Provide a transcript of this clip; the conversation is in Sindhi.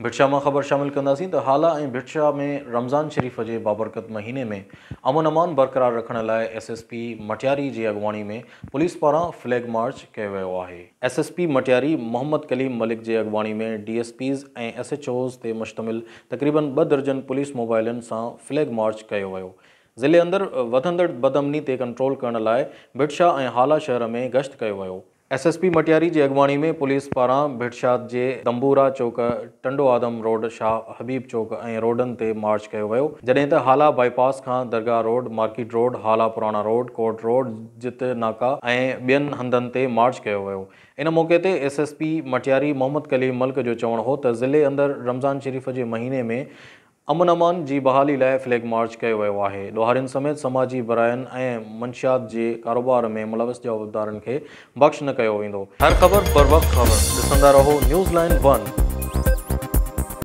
ڀٽ شاهه مان خبر شامل ڪنداسين ته هالا ۽ ڀٽ شاهه ۾ رمضان شريف جي بابرڪت مهيني ۾ امن امان برقرار رکڻ لاء ايس ايس پي مٽياري جي اڳواڻي ۾ پوليس پاران فليگ مارچ ڪيو ويو آهي. S S P Matiari Muhammad Kaleem Malik جي اڳواڻي ۾ D S Ps ۽ S H Os تي مشتمل تقريبن ٻه درجن پوليس موبائلن سان فليگ مارچ ڪيو ويو. ضلعي اندر وڌندڙ بدامني تي ڪنٽرول ڪرڻ لاء ڀٽ شاهه ۽ هالا شهر ۾ گشت ڪيو ويو. ايس ايس پي مٽياري جي اڳواڻي ۾ پوليس پاران ڀٽ شاهه جي دنبورا چوڪ، ٽنڊو آدم روڊ، شاهه حبيب چوڪ ۽ روڊن تي مارچ ڪيو ويو، جڏهن ته هالا بائي پاس کان درگاهه روڊ، مارڪيٽ روڊ، هالا پراڻا روڊ، ڪورٽ روڊ، جت ناڪا ۽ ٻين هنڌن تي مارچ ڪيو ويو. ان موقعي تي S S P Matiari Muhammad Kaleem Malik جو چوڻ هو ته ضلعي اندر رمضان شريف جي مهيني ۾ امن امان جي بحالي لاء فليگ مارچ ڪيو ويو آهي، ڏوهارين سميت سماجي براين ۽ منشيات جي ڪاروبار ۾ ملوث جوابدارن کي بخش نه ڪيو ويندو. هر خبر بروقت خبر ڏسندا رهو نيوز لائين ون.